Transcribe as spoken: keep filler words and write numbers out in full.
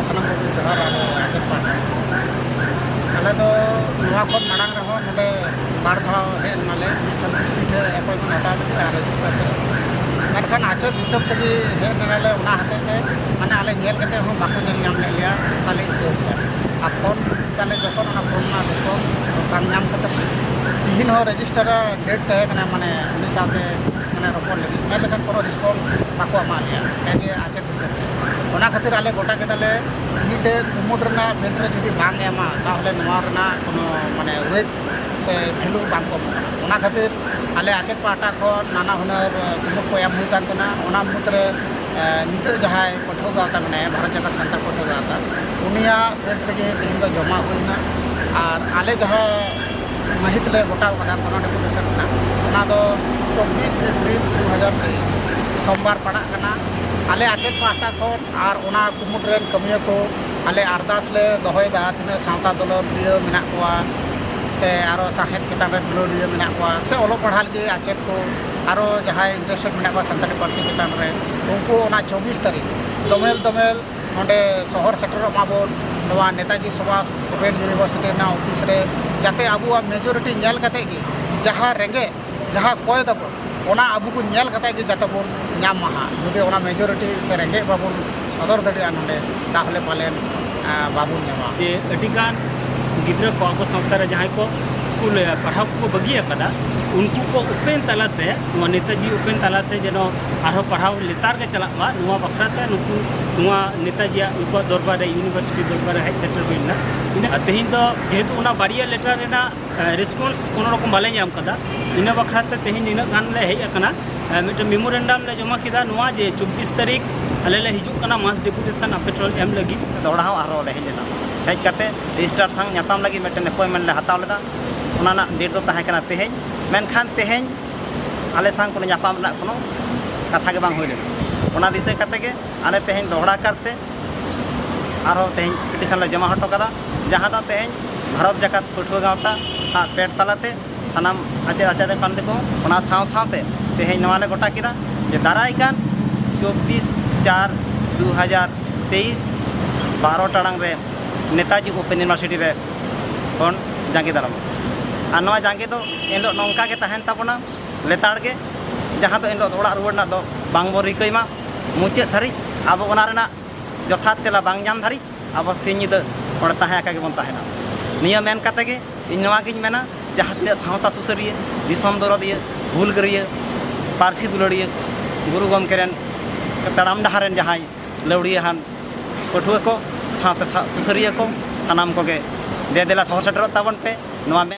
ᱥᱟᱱᱟᱢ ᱠᱚᱜᱮ ᱡᱚᱦᱟᱨ᱾ ᱟᱞᱮ ᱟᱪᱮᱫ ᱯᱟᱦᱴᱟ, ᱟᱞᱮ ᱫᱚ ᱱᱚᱣᱟ ᱠᱷᱚᱱ ᱢᱟᱲᱟᱝ ᱨᱮᱦᱚᱸ ᱱᱚᱰᱮ ᱵᱟᱨ ᱫᱷᱟᱣ ᱦᱮᱡ ᱞᱮᱱᱟᱞᱮ, ᱢᱤᱫ ᱥᱚᱢᱚᱭ ᱥᱤᱴ ᱮᱯᱚᱭᱮᱱᱴᱢᱮᱱᱴ ᱦᱟᱛᱟᱣ ᱞᱟᱹᱜᱤᱫ ᱟᱨ ᱨᱮᱡᱤᱥᱴᱟᱨ ᱛᱮ᱾ ᱢᱮᱱᱠᱷᱟᱱ ᱟᱪᱮᱫ ᱦᱤᱥᱟᱹᱵ ᱛᱮᱜᱮ ᱦᱮᱡ ᱞᱮᱱᱟᱞᱮ, ᱚᱱᱟ ᱦᱚᱛᱮᱡ ᱛᱮ ᱢᱟᱱᱮ ᱟᱞᱮ ᱧᱮᱞ ᱠᱟᱛᱮ ᱦᱚᱸ ᱵᱟᱠᱚ ᱧᱮᱞ ᱧᱟᱢ ᱞᱮᱫ ᱞᱮᱭᱟ, ᱚᱱᱠᱟ ᱞᱮ ᱟᱹᱭᱠᱟᱹᱣ ᱠᱮᱫᱟ᱾ ᱟᱨ ᱯᱷᱳᱱ ᱫᱟᱞᱮ ᱡᱚᱠᱷᱚᱱ, ᱚᱱᱟ ᱯᱷᱳᱱ ᱨᱮᱱᱟᱜ ᱨᱮᱥᱯᱚᱱᱥ ᱵᱟᱝ ᱧᱟᱢ ᱠᱟᱛᱮ, ᱛᱤᱦᱤᱧ ᱦᱚᱸ ᱨᱮᱡᱤᱥᱴᱟᱨ ᱰᱮᱴ ᱛᱟᱦᱮᱸ ᱠᱟᱱᱟ, ᱢᱟᱱᱮ ᱩᱱᱤ ᱥᱟᱶᱛᱮ ᱢᱟᱱᱮ ᱨᱚᱯᱚᱲ ᱞᱟᱹᱜᱤᱫ, ᱢᱮᱱ ᱞᱮᱠᱷᱟᱱ ᱠᱳᱱᱳ ᱨᱮᱥᱯᱚᱱᱥ ᱵᱟᱠᱚ ᱮᱢᱟᱜ ᱞᱮᱭᱟ ᱮᱡᱮ ᱟᱪᱮᱫ ᱦᱤᱥᱟᱹᱵ ᱛᱮ᱾ ᱚᱱᱟ ᱠᱷᱟᱹᱛᱤᱨ ᱟᱞᱮ ᱜᱚᱴᱟ ᱠᱮᱫᱟᱞᱮ, ᱢᱤᱫᱴᱮᱡ ᱠᱩᱢᱩᱴ ᱨᱮᱱᱟᱜ ᱯᱷᱤᱞᱰ ᱨᱮ ᱡᱩᱫᱤ ᱵᱟᱝ ᱮᱢᱟ, ᱛᱟᱦᱚᱞᱮ ᱱᱚᱣᱟ ᱨᱮᱱᱟᱜ ᱠᱳᱱᱳ ᱢᱟᱱᱮ ᱣᱮᱴ ᱥᱮ ᱵᱷᱮᱞᱩ ᱵᱟᱝ ᱠᱚ ᱮᱢᱚᱜ ᱠᱟᱱᱟ᱾ ᱚᱱᱟ ᱠᱷᱟᱹᱛᱤᱨ ᱟᱞᱮ ᱟᱪᱮᱫ ᱯᱟᱦᱴᱟ ᱠᱷᱚᱱ ᱱᱟᱱᱟ ᱦᱩᱱᱟᱹᱨ ᱠᱩᱢᱩᱴ ᱠᱚ ᱮᱢ ᱦᱩᱭ ᱠᱟᱱ ᱛᱟᱦᱮᱱᱟ᱾ ᱚᱱᱟ ᱢᱩᱫᱽᱨᱮ, ᱮ, ᱱᱤᱛᱚᱜ ᱡᱟᱦᱟᱸᱭ ᱯᱟᱹᱴᱷᱩᱣᱟᱹ ᱜᱟᱶᱛᱟ ᱢᱮᱱᱟᱭᱟ, ᱵᱷᱟᱨᱚᱛ ᱡᱟᱠᱟᱛ ᱥᱟᱱᱛᱟᱲ ᱯᱟᱹᱴᱷᱩᱣᱟᱹ ᱜᱟᱶᱛᱟ, ᱩᱱᱤᱭᱟᱜ ᱯᱷᱤᱞᱰ ᱨᱮᱜᱮ ᱛᱮᱦᱮᱧ ᱫᱚ ᱡᱚᱢᱟ ᱦᱩᱭᱱᱟ᱾ ᱟᱨ ᱟᱞᱮ ᱡᱟᱦᱟᱸ ᱢᱟᱹᱦᱤᱛ ᱞᱮ ᱜᱚᱴᱟᱣ ᱠᱟᱫᱟ ᱠᱚᱱᱚ ᱰᱮᱯᱩᱴᱮᱥᱚᱱ ᱨᱮᱱᱟᱜ, ᱚᱱᱟ ᱫᱚ ᱪᱚᱵᱵᱤᱥ ᱮᱯᱨᱤᱞ ᱫᱩ ᱦᱟᱡᱟᱨ ᱛᱮᱭᱤᱥ, ᱥᱳᱢᱵᱟᱨ ᱯᱟᱲᱟᱜ ᱠᱟᱱᱟ᱾ ᱟᱞᱮ ᱟᱪᱮᱫ ᱯᱟᱦᱴᱟ ᱠᱷᱚᱱ ᱟᱨ ᱚᱱᱟ ᱠᱩᱢᱩᱴ ᱨᱮᱱ ᱠᱟᱹᱢᱤᱭᱟᱹ ᱠᱚ ᱟᱞᱮ ᱟᱨᱫᱟᱥ ᱞᱮ ᱫᱚᱦᱚᱭᱮᱫᱟ, ᱛᱤᱱᱟᱹᱜ ᱥᱟᱶᱛᱟ ᱫᱩᱞᱟᱹᱲᱤᱭᱟᱹ ᱢᱮᱱᱟᱜ ᱠᱚᱣᱟ ᱥᱮ ᱟᱨᱚ ᱥᱟᱶᱦᱮᱫ ᱪᱮᱛᱟᱱ ᱨᱮ ᱫᱩᱞᱟᱹᱲᱤᱭᱟᱹ ᱢᱮᱱᱟᱜ ᱠᱚᱣᱟ ᱥᱮ ᱚᱞᱚᱜ ᱯᱟᱲᱦᱟᱜ ᱞᱟᱹᱜᱤᱫ ᱟᱪᱮᱫ ᱠᱚ, ᱟᱨᱚ ᱡᱟᱦᱟᱸᱭ ᱤᱱᱴᱟᱨᱮᱥᱴᱮᱰ ᱢᱮᱱᱟᱜ ᱠᱚᱣᱟ ᱥᱟᱱᱛᱟᱲᱤ ᱯᱟᱹᱨᱥᱤ ᱪᱮᱛᱟᱱ ᱨᱮ, ᱩᱱᱠᱩ ᱚᱱᱟ ᱪᱚᱵᱵᱤᱥ ᱛᱟᱹᱨᱤᱠᱷ ᱫᱚᱢᱮᱞ ᱫᱚᱢᱮᱞ ᱱᱚᱰᱮ ᱥᱚᱦᱚᱨ ᱥᱮᱴᱮᱨᱚᱜ ᱢᱟᱵᱚᱱ, ᱱᱚᱣᱟ ᱱᱮᱛᱟᱡᱤ ᱥᱩᱵᱷᱟᱥ ᱳᱯᱮᱱ ᱤᱭᱩᱱᱤᱵᱷᱟᱨᱥᱤᱴᱤ ᱨᱮᱱᱟᱜ ᱚᱯᱷᱤᱥ ᱨᱮ, ᱡᱟᱛᱮ ᱟᱵᱚᱣᱟᱜ ᱢᱮᱡᱚᱨᱤᱴᱤ ᱧᱮᱞ ᱠᱟᱛᱮ ᱜᱮ ᱡᱟᱦᱟᱸ ᱨᱮᱸᱜᱮᱡ, ᱡᱟᱦᱟᱸ ᱠᱚᱭ ᱫᱟᱵᱚᱱ, ᱚᱱᱟ ᱟᱵᱚ ᱠᱚ ᱧᱮᱞ ᱠᱟᱛᱮ ᱜᱮ ᱡᱟᱛᱮ ᱵᱚᱱ ᱧᱟᱢ ᱢᱟ ᱦᱟᱸᱜ᱾ ᱡᱩᱫᱤ ᱚᱱᱟ ᱢᱮᱡᱚᱨᱤᱴᱤ ᱥᱮ ᱨᱮᱸᱜᱮᱡ ᱵᱟᱵᱚᱱ ᱥᱚᱫᱚᱨ ᱫᱟᱲᱮᱭᱟᱜᱼᱟ ᱱᱚᱰᱮ, ᱛᱟᱦᱚᱞᱮ ᱯᱟᱞᱮᱱ, ᱟᱸ, ᱵᱟᱵᱚᱱ ᱧᱟᱢᱟ᱾ ᱡᱮ ᱟᱹᱰᱤᱜᱟᱱ ᱜᱤᱫᱽᱨᱟᱹ ᱠᱚ ᱟᱵᱚ ᱥᱟᱶᱛᱟ ᱨᱮ ᱡᱟᱦᱟᱸᱭ ᱠᱚ ᱥᱠᱩᱞ ᱨᱮ ᱯᱟᱲᱦᱟᱣ ᱠᱚᱠᱚ ᱵᱟᱹᱜᱤ ᱟᱠᱟᱫᱟ, ᱩᱱᱠᱩ ᱠᱚ ᱳᱯᱮᱱ ᱛᱟᱞᱟᱛᱮ, ᱱᱚᱣᱟ ᱱᱮᱛᱟᱡᱤ ᱳᱯᱮᱱ ᱛᱟᱞᱟᱛᱮ ᱡᱮᱱᱚ ᱟᱨᱦᱚᱸ ᱯᱟᱲᱦᱟᱣ ᱞᱮᱛᱟᱲ ᱜᱮ ᱪᱟᱞᱟᱜ ᱢᱟ, ᱱᱚᱣᱟ ᱵᱟᱠᱷᱨᱟ ᱛᱮ ᱱᱩᱠᱩ ᱱᱚᱣᱟ ᱱᱮᱛᱟᱡᱤᱭᱟᱜ, ᱱᱩᱠᱩᱣᱟᱜ ᱫᱚᱨᱵᱟᱨ ᱨᱮ, ᱤᱭᱩᱱᱤᱵᱷᱟᱨᱥᱤᱴᱤ ᱫᱚᱨᱵᱟᱨ ᱨᱮ ᱦᱮᱡ ᱥᱮᱴᱮᱨ ᱦᱩᱭ ᱞᱮᱱᱟ᱾ ᱤᱱᱟᱹ ᱟᱨ ᱛᱮᱦᱮᱧ ᱫᱚ ᱡᱮᱦᱮᱛᱩ ᱚᱱᱟ ᱵᱟᱨᱭᱟ ᱞᱮᱴᱟᱨ ᱨᱮᱱᱟᱜ ᱨᱮᱥᱯᱚᱱᱥ ᱠᱳᱱᱳ ᱨᱚᱠᱚᱢ ᱵᱟᱞᱮ ᱧᱟᱢ ᱠᱟᱫᱟ᱾ ᱤᱱᱟᱹ ᱵᱟᱠᱷᱨᱟ ᱛᱮ ᱛᱮᱦᱮᱧ ᱱᱤᱱᱟᱹᱜ ᱜᱟᱱ ᱞᱮ ᱦᱮᱡ ᱟᱠᱟᱱᱟ᱾ ᱮ, ᱢᱤᱫᱴᱮᱱ ᱢᱮᱢᱳᱨᱮᱱᱰᱟᱢ ᱞᱮ ᱡᱚᱢᱟ ᱠᱮᱫᱟ, ᱱᱚᱣᱟ ᱡᱮ ᱪᱚᱵᱵᱤᱥ ᱛᱟᱹᱨᱤᱠᱷ ᱟᱞᱮ ᱞᱮ ᱦᱤᱡᱩᱜ ᱠᱟᱱᱟ ᱢᱟᱥ ᱰᱮᱯᱩᱴᱮᱥᱚᱱ ᱟᱯᱮ ᱴᱷᱮᱱ ᱮᱢ ᱞᱟᱹᱜᱤᱫ᱾ ᱫᱚᱦᱲᱟ ᱦᱚᱸ ᱟᱨᱦᱚᱸ ᱞᱮ ᱦᱮᱡ ᱞᱮᱱᱟ᱾ ᱦᱮᱡ ᱠᱟᱛᱮ ᱨᱮᱡᱤᱥᱴᱟᱨ ᱥᱟᱶ ᱧᱟᱯᱟᱢ ᱞᱟᱹᱜᱤᱫ ᱢᱤᱫᱴᱮᱱ ᱮᱯᱚᱭᱮᱱᱴᱢᱮᱱᱴ ᱞᱮ ᱦᱟᱛᱟᱣ ᱞᱮᱫᱟ᱾ ᱚᱱᱟ ᱨᱮᱱᱟᱜ ᱰᱮᱴ ᱫᱚ ᱛᱟᱦᱮᱸ ᱠᱟᱱᱟ ᱛᱮᱦᱮᱧ, ᱢᱮᱱᱠᱷᱟᱱ ᱛᱮᱦᱮᱧ ᱟᱞᱮ ᱥᱟᱶ ᱠᱳᱱᱳ ᱧᱟᱯᱟᱢ ᱨᱮᱱᱟᱜ ᱠᱳᱱᱳ ᱠᱟᱛᱷᱟ ᱜᱮ ᱵᱟᱝ ᱦᱩᱭ ᱞᱮᱱᱟ᱾ ᱚᱱᱟ ᱫᱤᱥᱟᱹ ᱠᱟᱛᱮ ᱜᱮ ᱟᱞᱮ ᱛᱮᱦᱮᱧ ᱫᱚᱦᱲᱟ ᱠᱟᱨᱛᱮ ᱟᱨᱦᱚᱸ ᱛᱮᱦᱮᱧ ᱯᱤᱴᱤᱥᱚᱱ ᱞᱮ ᱡᱚᱢᱟ ᱦᱚᱴᱚ ᱠᱟᱫᱟ, ᱡᱟᱦᱟᱸ ᱫᱚ ᱛᱮᱦᱮᱧ ᱵᱷᱟᱨᱚᱛ ᱡᱟᱠᱟᱛ ᱯᱟᱹᱴᱷᱩᱣᱟᱹ ᱜᱟᱶᱛᱟ ᱟᱜ ᱯᱮᱰ ᱛᱟᱞᱟᱛᱮ ᱥᱟᱱᱟᱢ ᱟᱪᱮᱫ ᱟᱪᱮᱛᱟᱹᱱᱤ ᱠᱚ, ᱚᱱᱟ ᱥᱟᱶ ᱥᱟᱶᱛᱮ ᱛᱮᱦᱮᱧ ᱱᱚᱣᱟ ᱞᱮ ᱜᱚᱴᱟ ᱠᱮᱫᱟ ᱡᱮ ᱫᱟᱨᱟᱭ ᱠᱟᱱ ᱪᱚᱵᱵᱤᱥ ᱪᱟᱨ ᱫᱩ ᱦᱟᱡᱟᱨ ᱛᱮᱭᱤᱥ ᱵᱟᱨᱚ ᱴᱟᱲᱟᱝ ᱨᱮ ᱱᱮᱛᱟᱡᱤ ᱳᱯᱮᱱ ᱤᱭᱩᱱᱤᱵᱷᱟᱨᱥᱤᱴᱤ ᱨᱮ ᱵᱚᱱ ᱡᱟᱸᱜᱮ ᱫᱟᱨᱟᱢᱟ᱾ ᱟᱨ ᱱᱚᱣᱟ ᱡᱟᱸᱜᱮ ᱫᱚ ᱮᱱᱦᱤᱞᱳᱜ ᱱᱚᱝᱠᱟ ᱜᱮ ᱛᱟᱦᱮᱱ ᱛᱟᱵᱚᱱᱟ, ᱞᱮᱛᱟᱲ ᱜᱮ, ᱡᱟᱦᱟᱸ ᱫᱚ ᱮᱱᱦᱤᱞᱳᱜ ᱫᱚ ᱚᱲᱟᱜ ᱨᱩᱣᱟᱹᱲ ᱨᱮᱱᱟᱜ ᱫᱚ ᱵᱟᱝ ᱵᱚᱱ ᱨᱤᱠᱟᱹᱭ ᱢᱟ᱾ ᱢᱩᱪᱟᱹᱫ ᱫᱷᱟᱹᱨᱤᱡ ᱟᱵᱚ ᱚᱱᱟ ᱨᱮᱱᱟᱜ ᱡᱚᱛᱷᱟᱛ ᱛᱮᱞᱟ ᱵᱟᱝ ᱧᱟᱢ ᱫᱷᱟᱹᱨᱤᱡ ᱟᱵᱚ ᱥᱤᱧ ᱧᱤᱫᱟᱹ ᱚᱸᱰᱮ ᱛᱟᱦᱮᱸ ᱟᱠᱟ ᱜᱮᱵᱚᱱ ᱛᱟᱦᱮᱱᱟ᱾ ᱱᱤᱭᱟᱹ ᱢᱮᱱ ᱠᱟᱛᱮ ᱜᱮ ᱤᱧ ᱱᱚᱣᱟ ᱜᱤᱧ ᱢᱮᱱᱟ, ᱡᱟᱦᱟᱸ ᱛᱤᱱᱟᱹᱜ ᱥᱟᱶᱛᱟ ᱥᱩᱥᱟᱹᱨᱤᱭᱟᱹ, ᱫᱤᱥᱚᱢ ᱫᱚᱨᱚᱫᱤᱭᱟᱹ, ᱦᱩᱞᱜᱟᱹᱨᱤᱭᱟᱹ, ᱯᱟᱹᱨᱥᱤ ᱫᱩᱞᱟᱹᱲᱤᱭᱟᱹ, ᱜᱩᱨᱩ ᱜᱚᱢᱠᱮ ᱨᱮᱱ ᱛᱟᱲᱟᱢ ᱰᱟᱦᱟᱨ ᱨᱮᱱ ᱡᱟᱦᱟᱸᱭ ᱞᱟᱹᱣᱲᱤᱭᱟᱹᱦᱟᱱ ᱯᱟᱹᱴᱷᱩᱣᱟᱹ ᱠᱚ, ᱥᱟᱶᱛᱮ ᱥᱟ-, ᱥᱩᱥᱟᱹᱨᱤᱭᱟᱹ ᱠᱚ, ᱥᱟᱱᱟᱢ ᱠᱚᱜᱮ ᱫᱮ ᱫᱮᱞᱟ ᱥᱚᱦᱚᱨ ᱥᱮᱴᱮᱨᱚᱜ ᱛᱟᱵᱚᱱ ᱯᱮ᱾ ᱱᱚᱣᱟ ᱢᱮ-